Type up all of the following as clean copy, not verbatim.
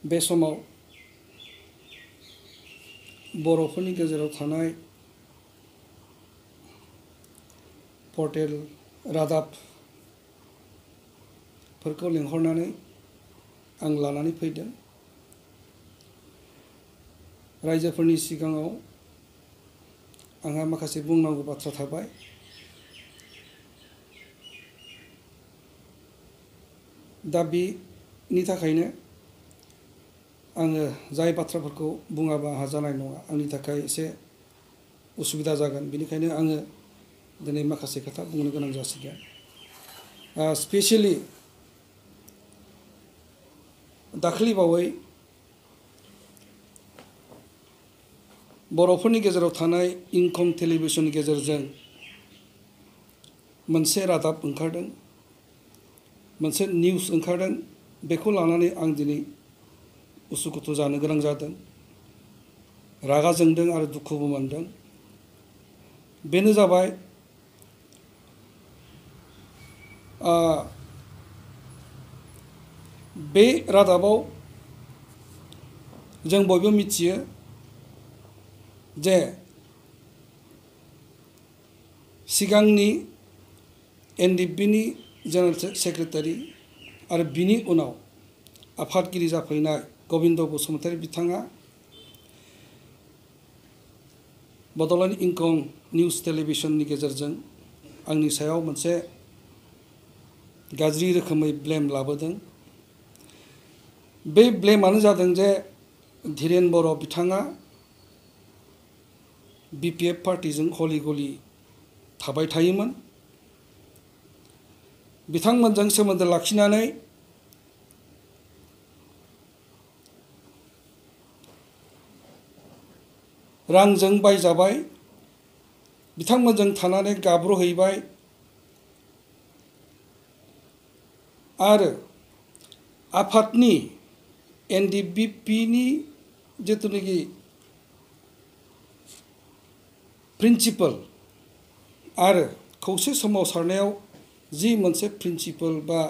बे समाव बर'फोरनि गेजेराव थानाय पर्टेल रादाबफोरखौ लिंहरनानै आं लानानै फैदों। रायजोफोरनि सिगाङाव आंहा माखासे बुंनांगौ बाथ्रा थाबाय। दा बेनि थाखायनो आङो जाय बाथ्राफोरखौ बुङाबा आंहा जानाय नङा, आंनि थाखाय एसे उसुबिदा जागोन। बेनिखायनो आङो दिनै माखासे खोथा बुंनो गोनां जासिगोन। स्पेसियेलि दाख्लैबावै बर'फोरनि गेजेराव थानाय इंखं टेलिभिजननि गेजेरजों मोनसे रादाब ओंखारदों, मोनसे निउस ओंखारदों। बेखौ लानानै आं दिनै उसुखुथु जानो गोनां जादों, रागा जोंदों आरो दुखुबो मोनदों। बेनो जाबाय बे रादाबाव जों बयबो मिथियो जे सिगांनि एनडिएफबिनि जेनेरेल सेक्रेटारि आरो बिनि उनाव आफादगिरि जाफैनाय गबिन्द बसुमतारी बिथाङा बड'लेण्ड इंखं निउस टेलिभिजननि गेजेरजों आंनि सायाव मोनसे गाज्रि रोखोमै ब्लेम लाबोदों। बे ब्लेमानो जादों जे धीरेन बर' बिथाङा बिपिएफ पार्टिजों गलि गलि थाबाय थायोमोन। बिथांमोनजों सोमोन्दो लाखिनानै रांजों बायजाबाय, बिथांमोनजों थानानै गाब्र'हैबाय आरो आफादनि एनडिएफबिनि जिथुनाखि प्रिन्सिपाल आरो खौसे सोमावसारनायाव जि मोनसे प्रिन्सिपाल बा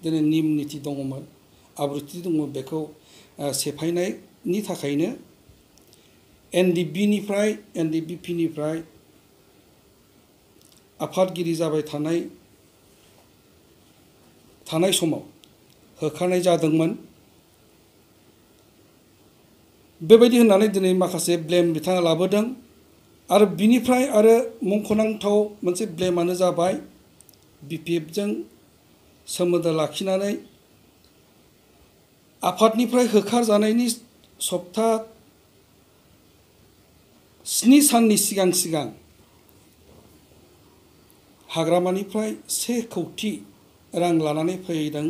दिनै नियम निथि दङमोन, आब्रुथि दङमोन, बेखौ सेफायनायनि थाखायनो एनडिएफबिनिफ्राय आफादगिरि जाबाय थानाय समाव होखारनाय जादोंमोन। बेबायदि होननानै दिनै माखासे ब्लेम बिथाङा लाबोदों। आरो बिनिफ्राय आरो मुंख'नांथाव मोनसे ब्लेमानो जाबाय बिपिएफजों सोमोन्दो लाखिनानै आफादनिफ्राय होखारजानायनि सप्ता 7 साननि सिगां हाग्रामानिफ्राय 1 कौटि रां लानानै फैदों।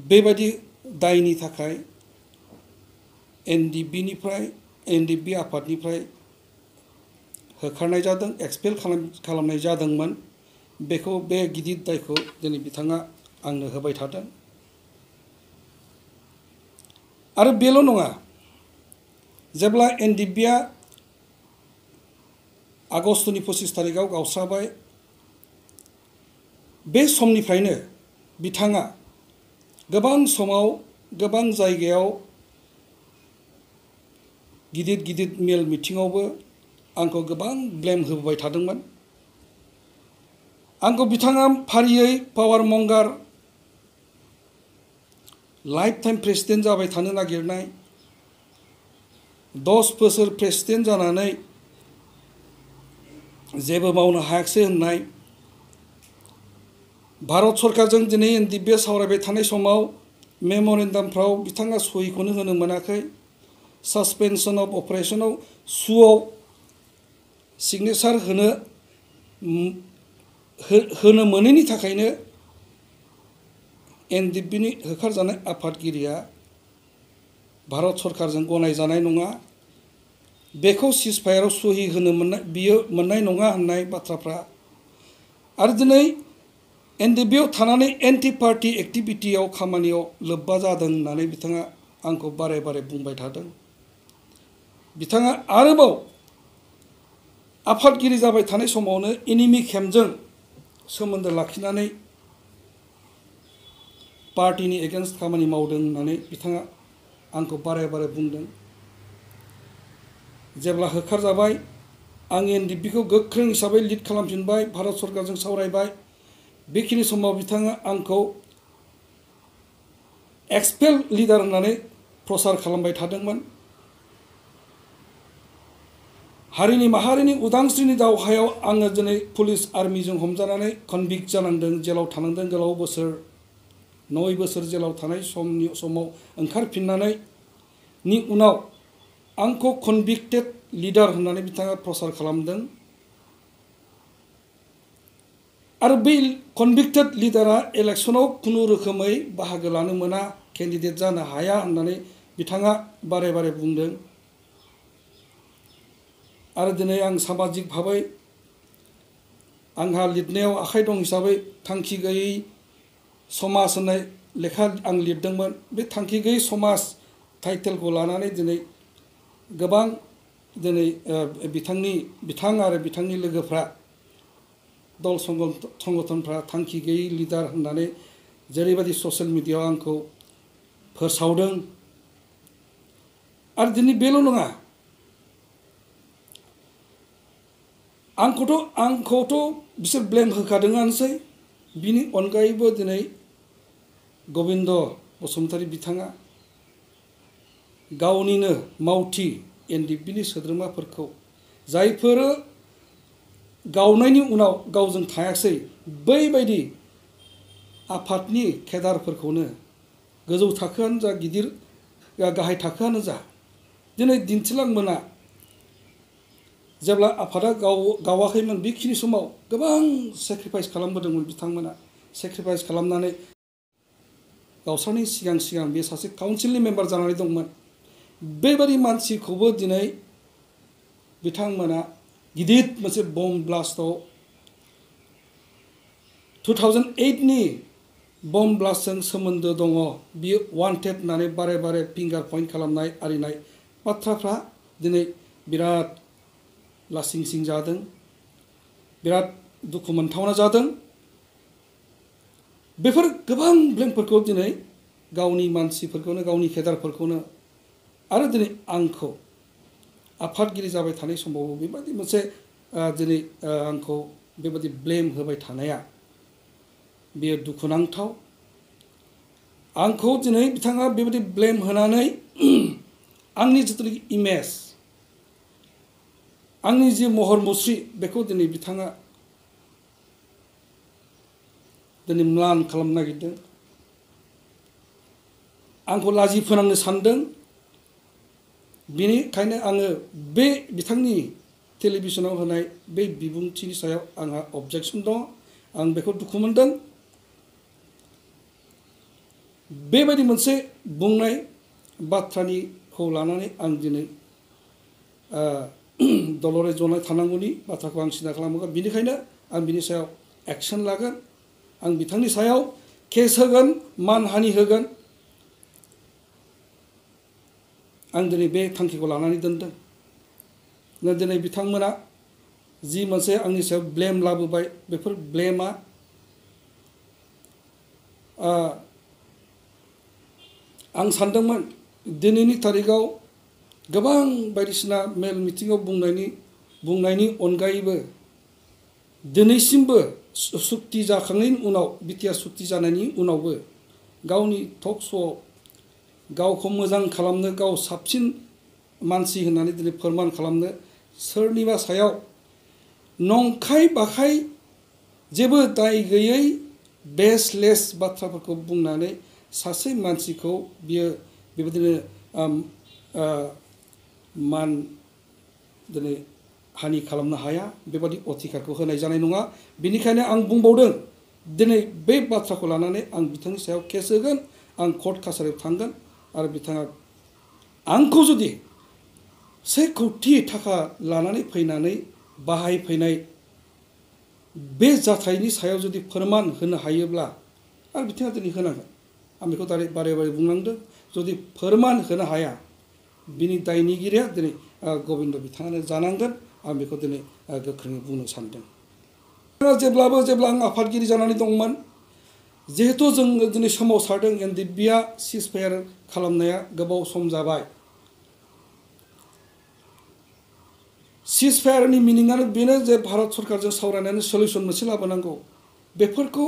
बेबायदि दायनि थाखाय एनडिएफबि आफादनिफ्राय होखारनाय जादों, एक्सपेल खालामनाय जादोंमोन। बे गिदिर दायखौ दिनै बिथाङा आंनो होबाय थादों। आरो बेल' नङा, जेब्ला एनडिएफबिआ आगष्टनि 25 तारिखआव गावस्राबाय, बे समनिफ्रायनो बिथाङा गोबां समाव गोबां जायगायाव गिदिर मेल मिटिङावबो आंखौ गोबां ब्लेम होबोबाय थादोंमोन। आंखौ बिथाङा फारियै पावार मंगार, लाइफ टाइम प्रेसिडेन्ट जाबाय थानो नागिरनाय, 10 बोसोर प्रेसिडेन्ट जानानै जेबो मावनो हायाखिसै होननाय, भारत सरकारजों दिनै एनडिएफबिआ सावरायबाय थानाय समाव मेम'रेन्डामफ्राव बिथाङा सहिखौनो होनो मोनाखै, सासपेनसन अफ अपारेशनाव सुआव सिगनेसार होनो मोनैनि थाखायनो एनडिएफबिनि होखारजानाय आफादगिरिया भारत सरकारजों गनायजानाय नङा, बेखौ सिजफायाराव सहि होनो मोननाय नङा होननाय बाथ्राफ्रा, आरो दिनै एनडिएफबिआव थानानै एन्टि पार्टि एक्टिभिटियाव खामानियाव लोब्बा जादों होननानै बिथाङा आंखौ बारे बुंबाय थादों। बिथाङा आरोबाव आफादगिरि जाबाय थानाय समावनो एनिमि केम्पजों सोमोन्दो लाखिनानै पार्टीनि एगेन्स्ट खामानि मावदों होननानै बिथाङा आंखौ बारे बारे बुंदों। जेब्ला होखारजाबाय आं एनडिएफबिखौ गोख्रों हिसाबै लिड खालामफिनबाय, भारत सरकारजों सावरायबाय। बेखिनि समाव बिथाङा आंखौ एक्सपेल लिडार होननानै प्रसार खालामबाय थादोंमोन। हारिनि माहारिनि उदांस्रिनि दावहायाव आङो दिनै पुलिस आर्मिजों हमजानानै कनभिक्ट जानांदों, जेलाव थानांदों गोलाव बोसोर, 9 बोसोर जेलाव थानाय समाव ओंखारफिननानै नि उनाव आंखौ कनभिक्टेड लिडार होननानै बिथाङा प्रसार खालामदों। आरो बै कनभिक्टेड लिडारा इलेक्सनाव खुनु रोखोमै बाहागो लानो मोना, केन्डिडेट जानो हाया होननानै बिथाङा बारे बारे बुंदों। आरो दिनै आं सामाजिक भाबै आंहा लिरनायाव आखाइ दं हिसाबै थांखि गैयै समाज होननाय लेखा आं लिरदोंमोन। बे थांखि गैयै समाज टाइटेलखौ लानानै दिनै गोबां दिनै बिथां आरो बिथांनि लोगोफ्रा दल संगठनफ्रा थांखि गैयै लिडार होननानै जेरैबायदि ससियेल मिडियायाव आंखौ फोसावदों। आरो दिनै बेल' नङा, आंखौथ' बिसोर ब्लेम होखादोंआनोसै। बिनि अनगायैबो दिनै गबिन्द बसुमतारी बिथाङा गावनिनो मावथि एनडिएफबिनि सोद्रोमाफोरखौ, जायफोरो गावनायनि उनाव गावजों थायासै, बैबायदि आफादनि केडारफोरखौनो, गोजौ थाखोआनो जा गिदिर गाहाय थाखोआनो जा, दिनै दिन्थिलांमोना जेब्ला आफादा गावाखैमोन बेखिनि समाव गोबां सेक्रिफाइस खालामबोदोंमोन बिथांमोना। सेक्रिफाइस खालामनानै गावस्रानि सिगां बे सासे काउन्सिलनि मेम्बार जानानै दंमोन। बेबायदि मानसिखौबो दिनै बिथांमोना गिदिर मोनसे बम ब्लास्टआव 2008नि बम ब्लास्टजों सोमोन्दो दङ, बियो वान्टेड होननानै बारे बारे फिंगार पइन्ट खालामनाय आरिनाय बाथ्राफ्रा दिनै बिराद लासिं सिं जादों, बिराद दुखु मोनथावना जादों। बेफोर गोबां ब्लेमफोरखौ दिनै गावनि मानसिफोरखौनो, गावनि केडारफोरखौनो, आरो दिनै आंखौ आफादगिरि जाबाय थानाय समावबो बेबायदि मोनसे दिनै आंखौ बेबायदि ब्लेम होबाय थानाया बेयो दुखुनांथाव। आंखौ दिनै बिथाङा बेबायदि ब्लेम होनानै आंनि जिथुनाखि इमेज, आंनि जि महर मुस्रि, बेखौ दिनै बिथाङा दिनै म्लान खालामनो नागिरदों। आंखौ लाजि फोनांनो सानदों। बेनिखायनो आङो बे बिथांनि टेलिभिसनाव होनाय बे बिबुंथिनि सायाव आंहा अबजेक्सन दङ। आं बेखौ दुखु मोनदों। बेबायदि मोनसे बुंनाय बाथ्राखौ लानानै आं दिनै दलरै जनाय थानांगौनि बाथ्राखौ आं सिन्था खालामगोन। बेनिखायनो आं बिनि सायाव एक्सन लागोन। आं बिथांनि सायाव केस होगोन, मानहानि होगोन। आं दिनै बे थांखिखौ लानानै दोनदों। दिनै बिथांमोना जि मोनसे आंनि सायाव ब्लेम लाबोबाय, बेफोर ब्लेमा आं सानदोंमोन दिनैनि तारिखाव गोबां बायदिसिना मेल मिटिङाव बुंनायनि अनगायैबो दिनैसिमबो सुक्ति जाखांनायनि उनाव, बिटिआर सुक्ति जानायनि उनावबो गावनि टक श'आव गावखौ मोजां खालामनो, गाव साबसिन मानसि होननानै दिनै फोरमान खालामनो सोरनिबा सायाव नंखाय बाखाय जेबो दाय गैयै बेसलेस बाथ्राफोरखौ बुंनानै सासे मानसिखौ बियो बेबायदिनो मान दिनै हानि खालामनो हाया, बेबादि अधिकारखौ होनाय जानाय नङा। बेनिखायनो आं बुंबावदों, दिनै बे बाथ्राखौ लानानै आं बिथांनि सायाव केस होगोन, आं कर्ट कासारियाव थांगोन। आरो बिथाङा आंखौ जुदि 1 कौटि थाखा लानानै फैनानै बाहायफैनाय बे जाथायनि सायाव जुदि फोरमान होनो हायोब्ला, आरो बिथाङा दिनै होनांगोन। आं बेखौ बारे बारे बुंलांदों। जुदि फोरमान होनो हाया, बिनि दायनिगिरिया दिनै गबिन्द बिथाङानो जानांगोन। आं बेखौ दिनै गोख्रोङै बुंनो सानदों। जेब्ला आं आफादगिरि जानानै दंमोन, जिहेतु जों दिनै सोमावसारदों एनडिएफबिआ सिजफायार खालामनाया गोबाव सम जाबाय सिजफायारनि मिनिंआनो बेनो जे भारत सरकारजों सावरायनानै सल्युसन मोनसे लाबोनांगौ बेफोरखौ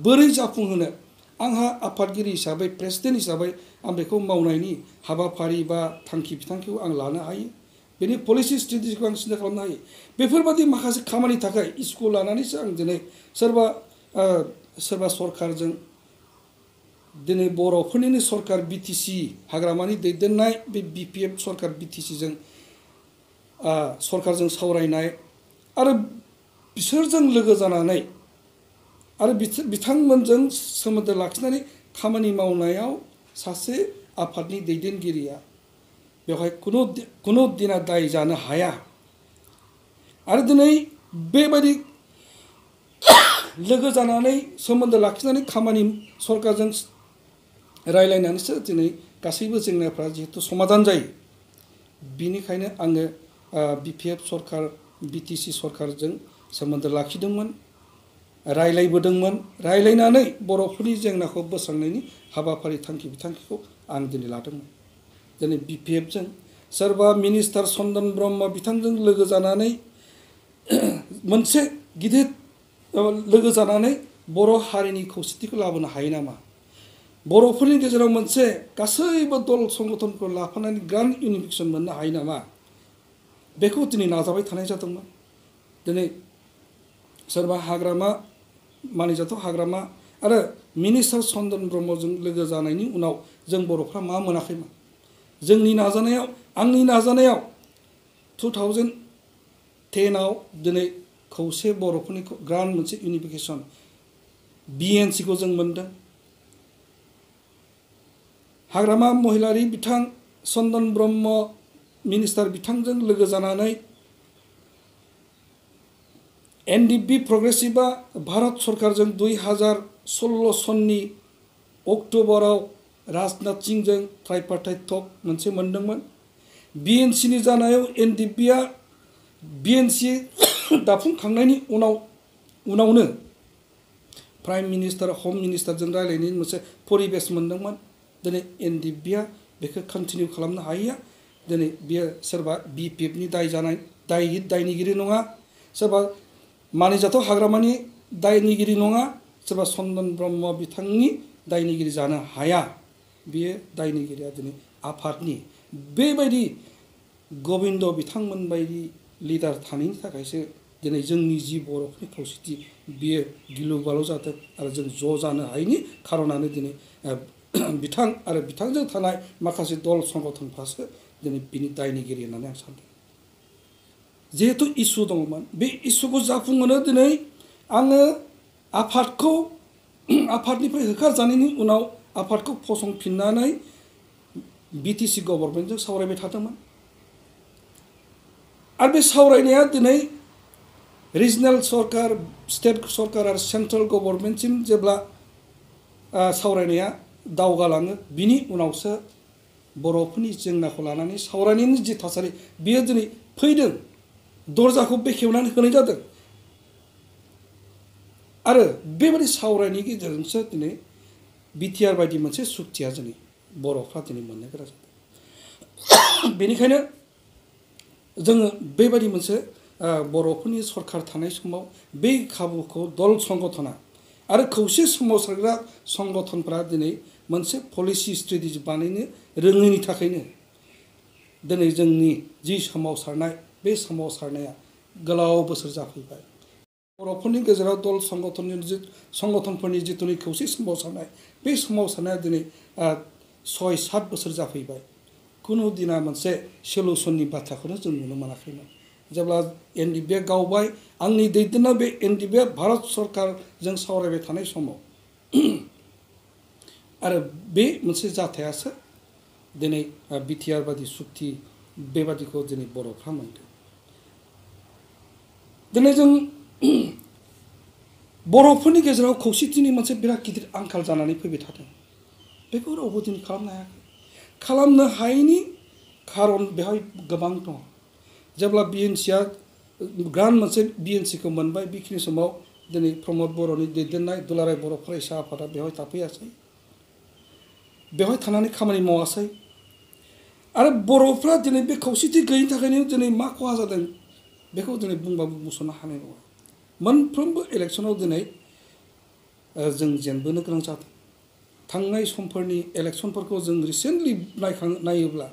बोरै जाफुंहोनो आंहा आफादगिरि हिसाबै प्रेसिडेन्ट हिसाबै आं बेखौ मावनायनि हाबाफारि बा थांखि बिथांखिखौ आं लानो हायो बेनि पलिसि स्ट्रेटेजिखौ आं सिन्था खालामनो हायो बेफोरबादि माखासे खामानि थाखाय इस्यु लानानैसो आं दिनै सोरबा सरकारजों दिनै बर'फोरनिनो सरकार बिटिसि हाग्रामानि दैदेननाय बे बिपिएफ सरकार बिटिसिजों सरकारजों सावरायनाय आरो बिसोरजों लोगो जानानै आरो बिथांमोनजों सोमोन्दो लाखिनानै खामानि मावनायाव सासे आफादनि दैदेनगिरिया बेवहाय कुनु दिना दाय जानो हाया आरो दिनै बेबायदि लोगो जानानै सोमोन्दो लाखिनानै खामानि सरकारजों रायलायनानैसो दिनै गासैबो जेंनाफ्रा जिहेतु समाधान जायो बिनिखायनो आङो बिपिएफ सरकार बिटिसि सरकारजों सोमोन्दो लाखिदोंमोन रायलायबोदोंमोन रायलायनानै बर'फोरनि जेंनाखौ बोस्रांनायनि हाबाफारि थांखि बिथांखिखौ आं दिनै लादोंमोन दिनै बिपिएफजों सोरबा मिनिस्टार चन्दन ब्रह्म बिथांजों लोगो जानानै मोनसे गिदिर लोगो जानानै बर' हारिनि खौसेथिखौ लाबोनो हायो नामा बर'फोरनि गेजेराव मोनसे गासैबो दल संगठनखौ लाफानानै ग्रान्ड इउनिफिकेसन मोननो हायो नामा बेखौ दिनै नाजाबाय थानाय जादोंमोन दिनै सोरबा हाग्रामा मानिजाथाव हाग्रामा आरो मिनिस्टार चन्दन ब्रह्मजों लोगो जानायनि उनाव जों बर'फ्रा मा मोनाखैमोन जोंनि नाजानायाव आंनि नाजानायाव 2010आव दिनै खौसे बर'फोरनि ग्रान्ड मोनसे इउनिफिकेसन बिएनसिखौ जों मोनदों हाग्रामा महिलारि बिथां चन्दन ब्रह्म मिनिस्टार बिथांजों लोगो जानानै एनडिएफबि प्रग्रेसिभआ भारत सरकारजों 2016 सननि अक्ट'बराव राजनाथ सिंहजों ट्राइपार्टाइट टक मोनसे मोनदोंमोन बिएनसिनि जानायाव एनडिएफबिआ बिएनसि दाफुंखांनायनि उनावनो प्राइम मिनिस्टार हम मिनिस्टारजों रायलायनायनि मोनसे परिबेस मोनदोंमोन दिनै एनडिएफबिआ बेखौ कन्टिनिउ खालामनो हायैया दिनै बियो सोरबा बिपिएफनि दायनिगिरि नङा सोरबा मानिजाथाव हाग्रामानि दायनिगिरि नङा सोरबा चन्दन ब्रह्म बिथांनि दायनिगिरि जानो हाया बियो दायनिगिरिया दिनै आफादनि बेबायदि गबिन्द बिथांमोन बायदि लिडार थानायनि थाखायसो दिनै जोंनि जि बर'फोरनि खौसेथि बियो गिलु बालु जादों आरो जों ज' जानो हायैनि खारनानो दिनै बिथां आरो बिथांजों थानाय माखासे दल संगठनफ्रासो दिनै बिनि दायनिगिरि होननानै आं सानदों जिहेतु इसु दङमोन बे इसुखौ जाफुंहोनो दिनै आङो आफादनिफ्राय होखारजानायनि उनाव आफादखौ फसंफिननानै बिटिसि गभर्नमेन्टजों सावरायबाय थादोंमोन आरो बे सावरायनाया दिनै रिजनेल सरकार स्टेट सरकार आरो सेन्ट्रेल गभर्नमेन्टसिम जेब्ला सावरायनाया दावगालाङो बिनि उनावसो बर'फोरनि जेंनाखौ लानानै सावरायनायनि जि थासारि बियो दिनै फैदों दरजाखौ बेखेवनानै होनाय जादों आरो बेबायदि सावरायनायनि गेजेरजोंसो दिनै बिटिआर बायदि मोनसे सुक्तिया जोंनि बर'फ्रा दिनै मोननो गोनां जादों बेनिखायनो जोङो बेबायदि मोनसे बर'फोरनि सरकार थानाय समाव बे खाबुखौ दल संगठना आरो खौसे सोमावसारग्रा संगठनफ्रा दिनै मोनसे पलिसि स्ट्रेटेजि बानायनो रोङैनि थाखायनो दिनै जोंनि जि सोमावसारनाय बे सोमावसारनाया गोलाव बोसोर जाफैबाय बर'फोरनि गेजेराव दल संगठनफोरनि जिथुनि खौसे सोमावसारनाय बे सोमावसारनाया दिनै 6-7 बोसोर जाफैबाय कुनु दिना मोनसे सल्युसननि बाथ्राखौनो जों नुनो मोनाखैमोन जेब्ला एनडिएफबिआ गावबाय आंनि दैदेननाय बे एनडिएफबिआ भारत सरकारजों सावरायबाय थानाय समाव आरो बे मोनसे जाथायासो दिनै बिटिआर बादि सुक्ति बेबादिखौ दिनै बर'फ्रा मोनदों दिनै जों बर'फोरनि गेजेराव खौसेथिनि मोनसे बिराद गिदिर आंखाल जानानै फैबाय थादों बेखौ रावबो दिनै खालामनो हायाखै खालामनो हायैनि खारन बेवहाय गोबां दं जेब्ला बिएनसिआ ग्रान्ड मोनसे बिएनसिखौ मोनबाय बेखिनि समाव दिनै प्रमद बर'नि दैदेननाय दुलाराय बर' फरायसा आफादा बेवहाय थाफैयासै, बेवहाय थानानै खामानि मावासै। आरो बर'फ्रा दिनै बे खौसेथि गैयिनि थाखायनो दिनै मा खहा जादों बेखौ दिनै बुंबाबो बुंस'नो हानाय नङा। मोनफ्रोमबो इलेक्सनाव दिनै जों जेनबोनो गोनां जादों। थांनाय समफोरनि इलेक्सनफोरखौ जों रिसेन्टलि नायोब्ला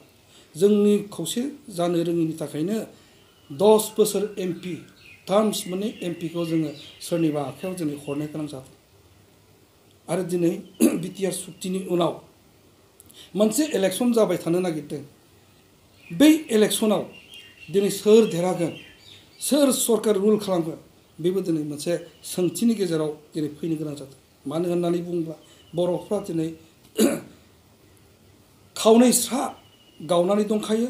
जोंनि खौसे जानो रोङिनि थाखायनो 10 बोसोर MP टार्म्स मोननै MPखौ जोङो सोरनिबा आखायाव दिनै हरनो गोनां जादों। आरो दिनै बिटिआर सुक्तिनि उनाव मोनसे इलेक्सन जाबाय थानो नागिरदों। बै इलेक्सनाव दिनै सोर देरहागोन, सोर सरकार रुल खालामगोन, बेबो दिनै मोनसे सोंथिनि गेजेराव दिनै फैनो गोनां जादों। मानो होननानै बुङोब्ला बर'फ्रा दिनै खावनै स्रा गावनानै दंखायो।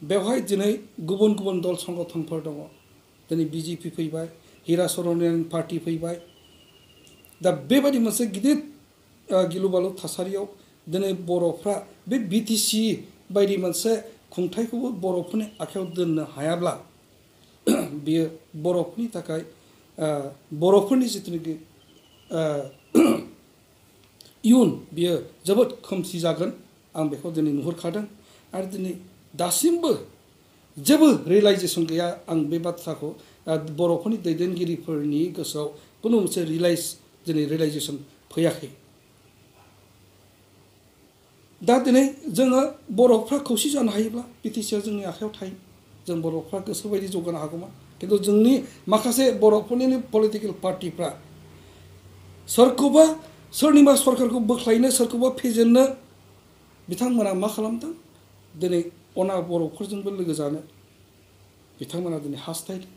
बेवहाय दिनै गुबुन गुबुन दल संगठनफोर दङ। दिनै BJP फैबाय, हिरा सर'नियानि पार्टी फैबाय। दा बेबायदि मोनसे गिदिर गिलु बालु थासारियाव दिनै बर'फ्रा बे BTC बायदि मोनसे खुंथायखौबो बर'फोरनि आखायाव दोननो हायाब्ला बियो बर'फोरनि थाखाय बर'फोरनि जिथुनाखि इयुन बियो जोबोद खोमसि जागोन। आं बेखौ दिनै नुहुरखादों। आरो दिनै दासिमबो जेबो रियलाइजेसन गैया। आं बे बाथ्राखौ बर'फोरनि दैदेनगिरिफोरनि गोसोआव खुनु मोनसे रियलाइजेसन फैयाखै। दा दिनै जोङो बर'फ्रा खौसे जानो हायोब्ला BTCआ जोंनि आखायाव थायो। जों बर'फ्रा गोसोबायदि जौगानो हागौमोन। खिन्थु जोंनि माखासे बर'फोरनि पलिटिकेल पार्टिफ्रा सोरखौबा सोरनिबा सरकारखौ बोख्लायनो, सोरखौबा फेजेननो बिथांमोना मा खालामदों? दिनै अना बर'फोरजोंबो लोगो जानो बिथांमोना दिनै हास्थायदों।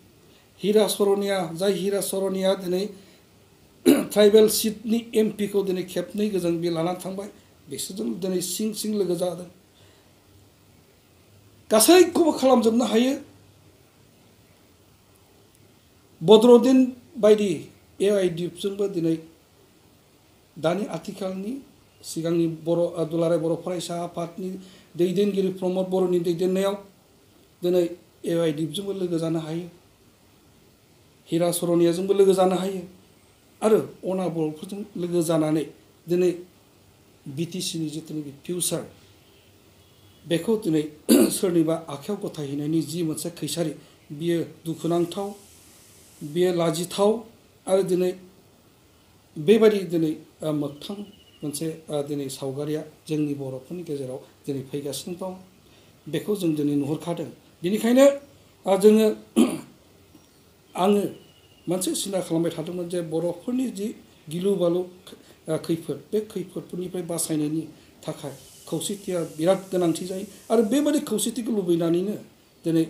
हिरा सर'निया दिनै ट्राइबेल सिटनि MPखौ दिनै खेबनै गोजों बे लानानै थांबाय। बिसोरजों दिनै सिं लोगो जादों। गासैखौबो खालामजोबनो हायो। बद्रुद्दिन बायदि AIDFजोंबो दिनै दानि आथिखालनि सिगांनि दुलाराय बर' फरायसा आफादनि दैदेनगिरि प्रमद बर'नि दैदेननायाव दिनै AIDFजोंबो लोगो जानो हायो। हिरा सर'नियाजोंबो लोगो जानो हायो। आरो अना बर'फोरजों लोगो जानानै दिनै BTCनि जिथुनाखि फिउचार बेखौ दिनै सोरनिबा आखायाव गथायहैनायनि जि मोनसे खैसारि, बियो दुखुनांथाव, बियो लाजिथाव। आरो दिनै बेबायदि दिनै मोगथां मोनसे दिनै सावगारिया जोंनि बर'फोरनि गेजेराव दिनै फैगासिनो दं। बेखौ जों दिनै नुहुरखादों। बेनिखायनो आङो मोनसे सिन्था खालामबाय थादोंमोन जे बर'फोरनि जि गिलु बालु खैफोद, बे खैफोदफोरनिफ्राय बासायनायनि थाखाय खौसेथिया बिराद गोनांथि जायो। आरो बेबायदि खौसेथिखौ लुबैनानैनो दिनै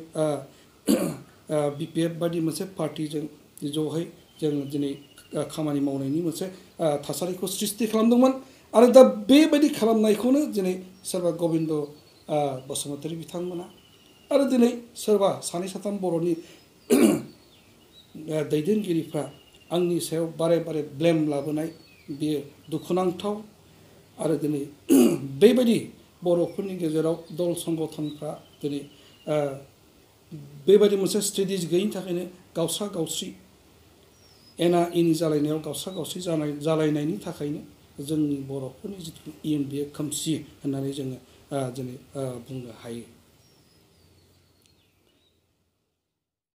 BPF बायदि मोनसे पार्टिजों ज'है जों दिनै खामानि मावनायनि मोनसे थासारिखौ सृष्टि खालामदोंमोन। आरो दा बेबायदि खालामनायखौनो दिनै सोरबा गबिन्द बसुमतारी बिथांमोना आरो दिनै सोरबा सानै साथाम बर'नि दैदेनगिरिफ्रा आंनि सायाव बारे बारे ब्लेम लाबोनाय, बेयो दुखुनांथाव। आरो दिनै बेबायदि बर'फोरनि गेजेराव दल संगठनफ्रा दिनै बेबायदि मोनसे स्ट्रेटेजि गैयिनि थाखायनो गावस्रा गावस्रि एना एनि जालायनायाव गावस्रा गावस्रि जालायनायनि थाखायनो जोंनि बर'फोरनि जिथु इयुन बेयो खोमसि होननानै जोङो दिनै बुंनो हायो।